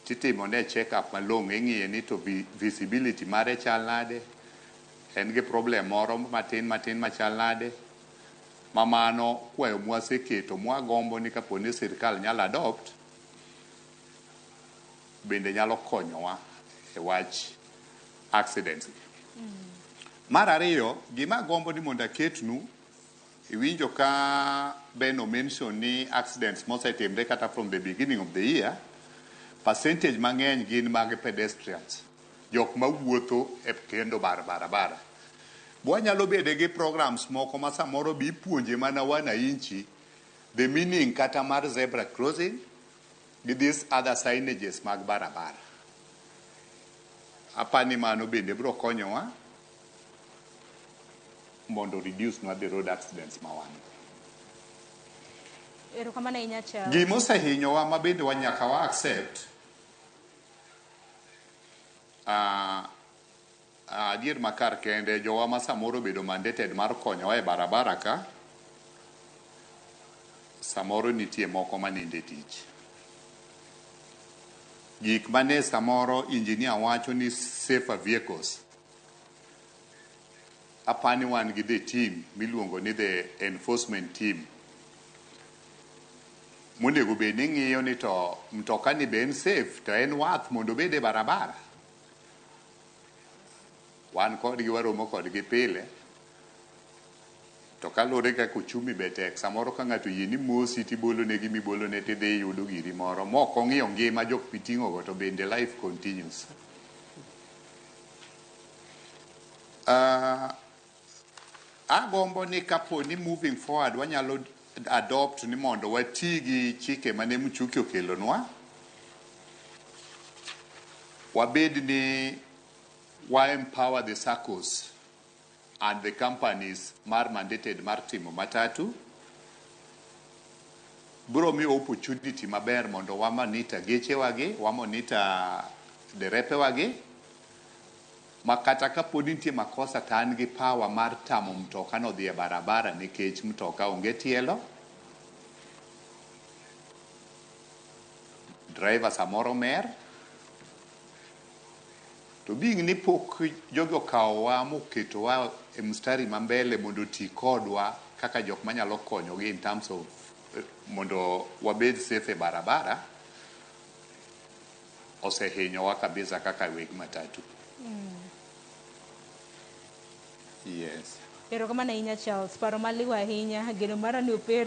Titimone check up malong'o, ing'iye ni to visibility mare chal nade, en gi problem moro matin matin machal nade. Ma mano kwayo mwaseketo mwagombo ni kapo ni sirkal nyalo adopt bende nyalo konyowa e wach accidents. Mar ariyo, gima agombo ni mondo aketnu, iwinjo ka Ben o mention ni accidents mosetimre kata from the beginning of the year, percentage mang'eny gin mag pedestrians, jok mawuotho e kendo bar barabara. Wanyalo bede gi programs moko ma samoro be ipuonje mana wananchi the meaning kata mar zebra crossing gi these other signages mag barabara. Apani mano bende biro konyowa mondo reduce nwa the road accidents ma wan. Erokamano ahinya, Charles. Gima osehinyowa ma bende nyaka wa accept, adier makar kende jowa ma samoro obedo mandated mar konyowa e barabara ka samoro nitie moko maninde tich. Gik mane samoro engineer wacho ni safer vehicles, apani wan gi the team miluongo ni the enforcement team monego bed ni ng'iyo ni to mtoka ni be en safe to en worth mondo obed e barabara. Wan kodgi waromo kodgi pile to kaluwore kaka uchumi be tek, samoro ka ng'ato oyie ni mosi tibolone gimibolone tidhi iyudo giri moro mok ong'iyo ngima jok miting'o go to bende life continues. Agombo ni kapo ni moving forward wanyalo adopt ni mondo wati gi chike mane Mchuki okelonwa, wabed ni wa empower the SACCOs and the companies mar mandated mar timo matatu. Biro miyo opportunity maber mondo wa monitor gechewagi, wa monitor derepewagi, ma kata kapo ni nitie makosa to an gi power mar tamo mtoka no dhi e barabara nikech mtoka onge tielo, driver samoro mer. To being ni pok jogi okawowa moketowa e mstari ma mbele mondo oti kodwa kaka jok manyalo konyogi in terms of mondo wabed safe e barabara, osehinyowa kabisa kaka weg matatu. Yes. Erokamano ahinya, Charles. Paro maliw ahinya. Geno mara ni opere.